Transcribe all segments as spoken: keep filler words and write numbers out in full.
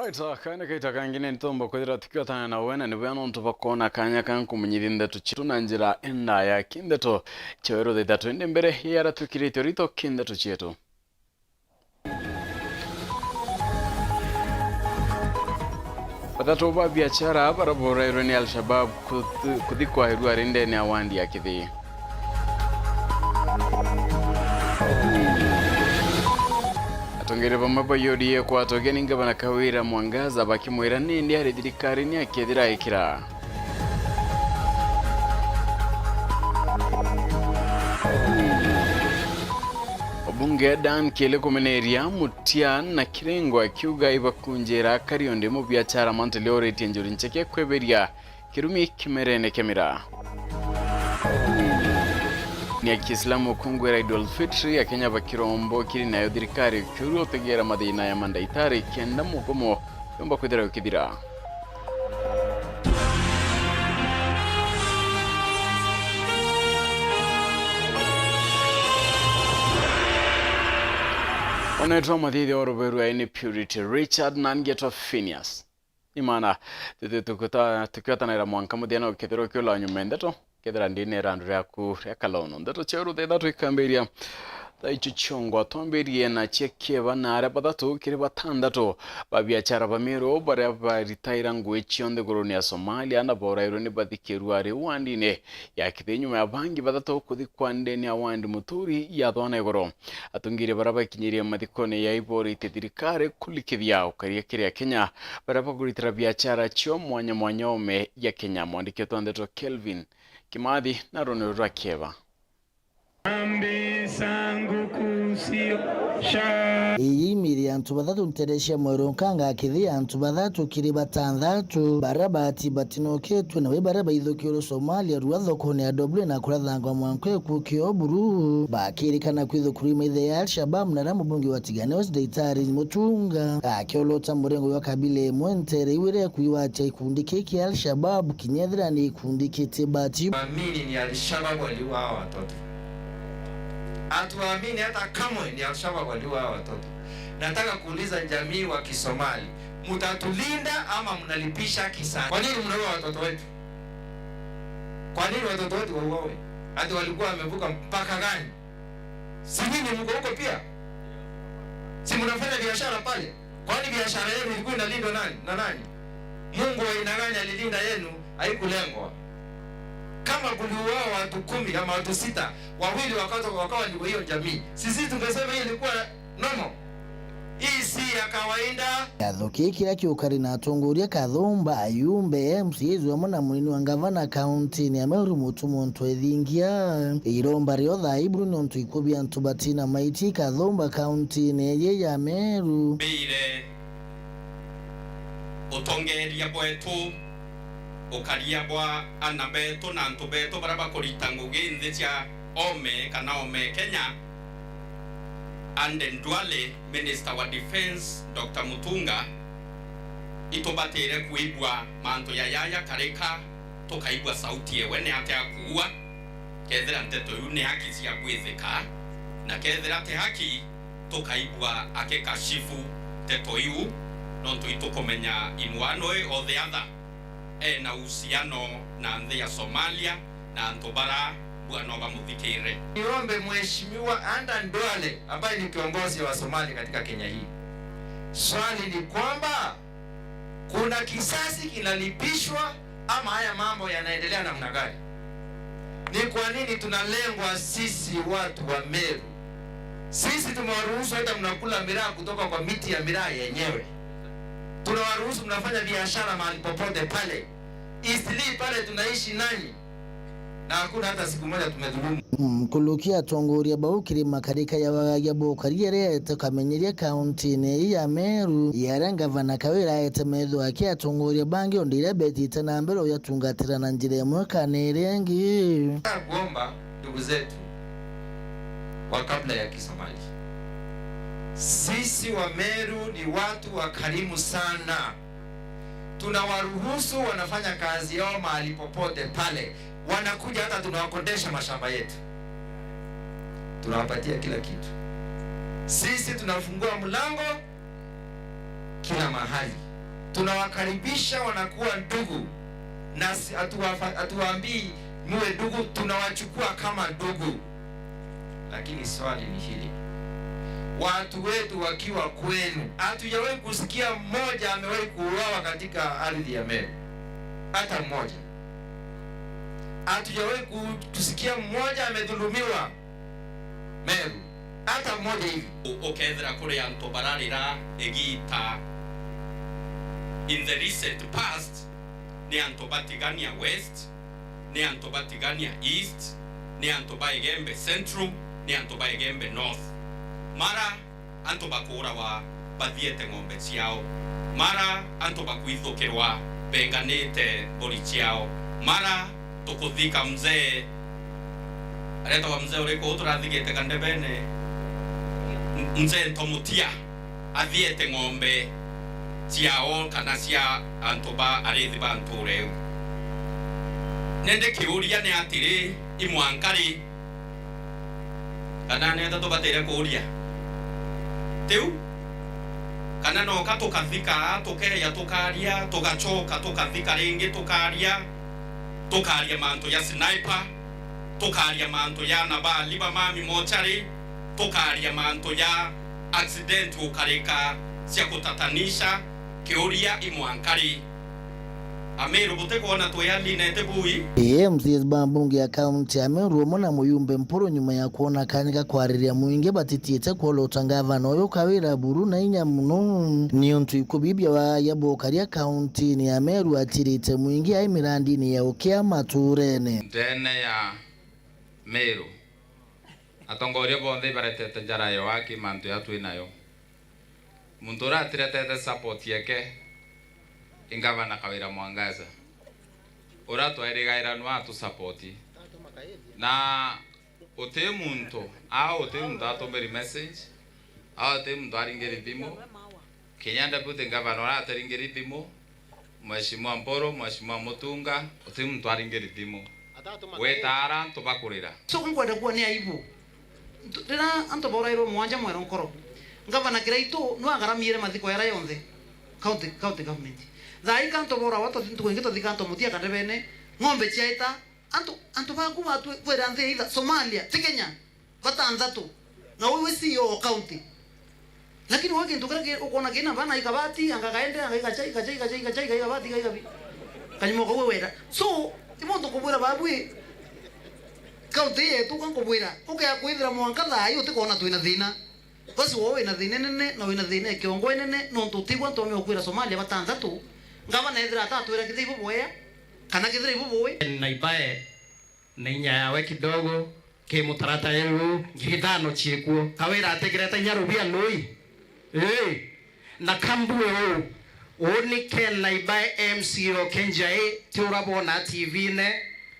Ita kaina kaita kangi ni ntomba kwithira tukiotana na we, na ni bwega nontu bwa kwona kanya ka nkumenyithia ndeto cietu na njira indaya. Ki ndeto cia weru thithatu, indi mbere ya aria twikirite urito, ki ndeto cietu. Bathatu ba biashara baria borairwe ni Al-Shabab kuthi-, kuthikwa iruari ndene ya wandi ya Kithii. Atongeria bamwe ba U D A kwatwa ugeni ni Ngavana Kawira Mwangaza bakimwira nindi ari thirikarine akethira aikira. Obunge Dan Kili kumeneria Mutia na Kirengo akiuga ibakunjira akari o ndi mubiachara mantu lioritie njuri ncheke kweberia kirumi kimerene kia miraa. Ni ya Kiislamu kungwira Eid al-Fitr, Akenya bakirombo kiri nayo thirikari kiuru utegera mathina ya mandaitari kenda mugomo yomba kwithira ukithira. Onetwa mathithia o ruberu aini Purity Richard na ngetwa Phineas. Imana, tuthi tukuta-, tukiotanaira mwanka muthia na ukethirwa ukiula nyuma ndeto, kethira ndine irandu riaku ria kalono. Ndeto cia uru thethatu ikambiria thaa icio ciongwa, twambirie na cia kieba na aria bathatu kiri batandatu ba biachara ba Meru baria baritaira ngui cionthe iguruni ya Somalia na borairwe ni bathikirwa ari wandine ya Kithii nyuma ya bangi bathatu kuthikwa ndene ya wandi muturi ya Thwana iguru. Atongeria baria bakinyirie mathikone ya iborite thirikari kurikithia ukaria kiri Akenya baria bakuritira biachara cio mwanya mwanya ome ya Kenya. Mwandiki wetu wa ndeto Kelvin Kimathi na runi rwa kieba. Dhambi zangu kuziosha. Iyi imiri antu bathatu ntere cia Mweru Nkanga akithi antu bathatu kiri batanthatu baria bati batinoketwe nawe baria baithukirwe Somalia rua thokone ya Doble na kurathangwa mwanka ikuo kio buru bakirikana kwithukirwa imaithe ya Al-Shabab na aria mubunge wa Tigania West Daitari Mutunga akiolota murengo jwa kabila imwe ntere iu iria ikuiwa atia ikundi kii kia Al-Shabab kinya ethira ni ikundi kiti bati. Amini ni Al-Shabab waliua hawa watoto. Hatuamini hata kamwe ni Al-Shabab waliua hawa watoto. Nataka kuuliza jamii wa Kisomali, mtatulinda ama mnalipisha kisasi? Kwa nini mnaua watoto wetu? Kwa nini watoto wetu wauawe? Hata walikuwa wamevuka mpaka gani? Si nyinyi mko huko pia? Si mnafanya biashara pale? Kwani biashara yenu ilikuwa inalindwa nani, na nani? Mungu wa aina gani alilinda yenu haikulengwa? Kama kuliuawa watu kumi ama watu sita, wawili wakato-, wakawa ni wa hiyo jamii, si sisi tungesema hiyo ilikuwa normal? Hii si ya kawaida. Kiatho kii kiria kiukari na atongoria Kathumba, ayumbe, M C As amwe na munini wa ngavana kauntini ya Meru Mutuma Ntwethingia, iromba rio thaa iburu nontu ikuo bia antu batina maiti Kathumba kauntini iji ya Meru. Mbire utongeria bwetu, ukaria bwa ana betu na antu betu baria bakurita ngugi nthi cia ome kana ome Kenya, Aden Duale, Minister wa Defence, Doctor Mutunga, itubatire kuigua mantu ya yaya karika, tukaigua sauti ewe ni atia kuua, kethira nteto iu ni haki cia kwithika, na kethira ti haki, tukaigua akikashifu nteto iu, nontu itukumenya in one way or the other ena uhusiano na nthi ya Somalia na antu bara bwana bamuthikire. Niombe Mheshimiwa Aden Duale ambaye ni kiongozi wa Somali katika Kenya hii. Swali ni kwamba kuna kisasi kinalipishwa ama haya mambo yanaendelea namna gani? Ni kwa nini tunalengwa sisi watu wa Meru? Sisi tumewaruhusu hata mnakula miraa kutoka kwa miti ya miraa yenyewe. Tunawaruhusu mnafanya biashara mahali popote pale. Eastleigh pale tunaishi nanyi. Na hakuna hata siku moja tumedhulumu. Nkuruki atongoria bau kiri makarika ya wagagia bukari iria ete kamenyeria kauntini ii ya Meru, yaria ngavana Kawira aete metho aki atongoria bangi o ndia iria betite na mbere ujatungatira na njira imwe kana iria ingi. Nataka kuomba ndugu zetu wa kabla ya Kisomali, sisi wa Meru ni watu wakarimu sana. Tunawaruhusu wanafanya kazi yao mahali popote pale, wanakuja hata tunawakodesha mashamba yetu, tunawapatia kila kitu. Sisi tunafungua mlango kila mahali. Tunawakaribisha, wanakuwa ndugu, na si-, hatuwafa-, hatuwaambii muwe ndugu, tunawachukua kama ndugu. Lakini swali ni hili, watu wetu wakiwa kwenu, hatujawahi kusikia mmoja amewahi kuuawa katika ardhi ya Meru, hata mmoja. Hatujawahi ku-, kusikia mmoja amedhulumiwa Meru, hata mmoja hivi. U-, ukethira kuri antu bararira igiita in the recent past, ni antu ba Tigania West, ni antu ba Tigania East, ni antu ba Igembe Central, ni antu ba Igembe North. Mara antu bakuurawa bathiete ng'ombe ciao, mara antu bakwithukirwa benganite mburi ciao, mara tukuthika mzee, aretagwa mzee uriku uu turathigite Kandebene, M-, mzee Ntomutia, athiete ng'ombe ciao kana cia antu ba arithi ba ntuura iu. Nindi kiuria ni atiri, i mwanka ri? Kana ni ata tubatire kuuria? Tiu? Kana noka tukathika, tukeeja tukaria, tugacoka tukathika ringi tukaria, tukaria mantu ja sniper, tukaria mantu ja na ba liver mami mochari, tukaria mantu ja accident gukarika cia gutatanisha, kiuria i mwanka ri? Ameru butikwona twi alinete bui? Ii, M C As ba mbunge ya kaunti ya Meru amwe na muyumbe Mpuru nyuma ya kwona kanya ga kwariria mwingi batitiite kwolota ngavana uyu Kawira buru na inya mono, niuntu ikubibia wa ya bukaria kauntini ya Meru atirite mwingi ai mirandini ya ukia maturene. Ndene ya Meru, atongoria bonthe ibaretete njara ya waki mantu ya twi nayo. Muntu uria atiretete support yeke i Ngavana Kawira Mwangaza, uria twairigaira nwa atu support. Na uti muntu, au uti muntu atumiri message, au uti muntu aringiri thimu, kinya Deputy Governor uria ataringiri thimu, Mheshimiwa Mpuru, Mheshimiwa Mutunga, uti muntu aringiri thimu. Wetaara antu bakurira. So, nkwenda kuwa ni aibu. Ntu-, riria antu baurairwe mwanja mwero nkoro, Ngavana Kiraitu nwe agaramiire mathiko yara yonthe county, county government. Thaa ii ka antu baurawa, twathi ntuku ingi twathika antu mutia Kandebene, ng'ombe ciaita, antu, antu baku batwi-, twira nthi ya itha, Somalia, ti Kenya, batanthatu. Na wi, wi C E O o county. Lakini we kintu kiria ki-, ukwona kina bana ikabati, anga kaende, anga ikachai, ikachai, ikachai, ikachai, ikabati, ikabi. Kanyuma kau wera. So, i muntu kubwira babu i, county yetu ka nkubwira, ukea kwithira mwanka thaa ii utikwona twina thina. Basi wo wina thina nene, na wina thina ya kiongo nene, nontu utigwa antu ame ukwira Somalia batanthatu, ngavana ethira atatwira kithira ibu bwea, kana kithira ibu bui. Na ibae na inya yawe kidogo, ki mutaratara riu, ngiri ithano ciikuo. Kawira atikireta inya rubia lui? Ii. Na kambue uu, uu ni Ken Naibae M C O Kenjai, ti ura bwona T V-ine,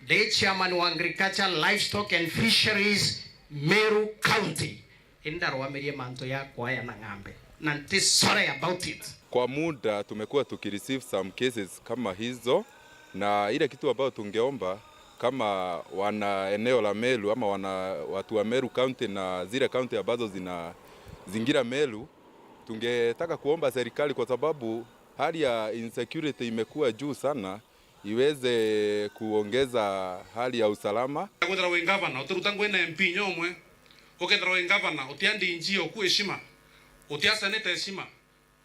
ndi chairman wa Agriculture, Livestock and Fisheries, Meru County. Indi ndarwamirie mantu yakwa aya na ng'ambe, na nti sorry about it. Kwa muda tumekuwa tukireceive some cases kama hizo, na ile kitu ambayo tungeomba kama wana eneo la Meru ama wana, watu wa Meru County na zile county ambazo zinazingira Meru, tungetaka kuomba serikali, kwa sababu hali ya insecurity imekuwa juu sana, iweze kuongeza hali ya usalama. Kwithirwa wi ngavana, utiruta ngui na M P inya umwe. Ukethirwa wi ngavana, utia D G oku heshima, utia seneta heshima,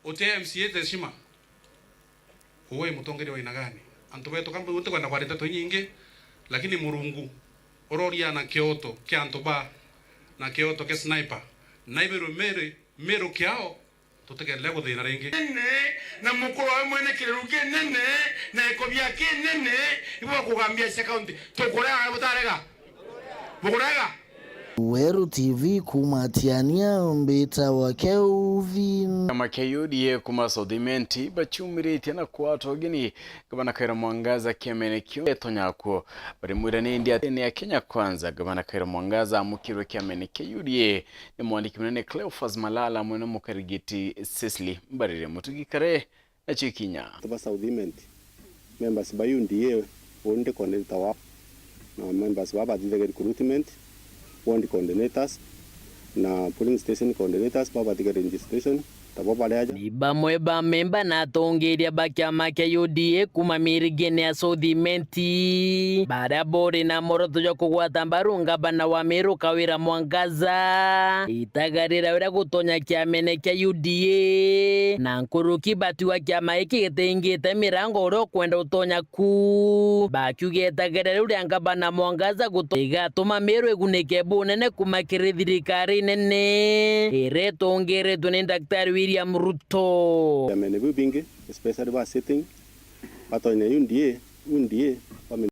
utia M C A heshima. Uwe mutongeria wa aina gani? Antu betu kambe utikwenda kwaria nteto inyingi, lakini Murungu uroria na kioto kia antu ba, na kioto kia sniper. Na ibirwe Meru, Meru kiao, tutikendelee kuthina ringi. Nene, na mukuru wawe mwene kireru kinene, na ikobia kinene, ibo bakugambia cia county. Tukurega kana butarega? Bukurega? Weru T V kuuma Tiania, mbitawa Keuthi. Kiama kia U D A kuuma South Imenti baciumiritie na kwatwa ugeni Gavana Kawira Mwangaza kiamene kiu. Etonya kuo bari mwirane indi atene ya Kenya Kwanza, Gavana Kawira Mwangaza amukirwe kiamene kia U D A ni mwandiki munene Cleophas Malala amwe na mukarigiti Cecily Mbarire. Mutugi kare nacio ikinya. Tuba South Imenti, members ba U D A, uu ndi coordinator wao, na members baa bathithagia recruitment, ward coordinators, na polling station coordinators, baa bathiga registration, Tabo baria aja. Ni bamwe ba memba na atongeria ba kiama kia U D A kuma mirigene ya South Imenti, baria bori na mworoto jwa kugwata mbaru ngavana wa Meru Kawira Mwangaza. Itagarira uria gutonya kiamene kia U D A, na nkuruki batiwa kiama giki gitingite mirango uria ukwenda utonya ku, bakiuga itagarira riu ria ngavana Mwangaza guto-, igatuma Meru igunike bunene kuma kiri thirikari nene iria itongeretwe ni Daktari William Ruto. Biamene biu bingi, especially ba sitting, batonye U D A, U D A,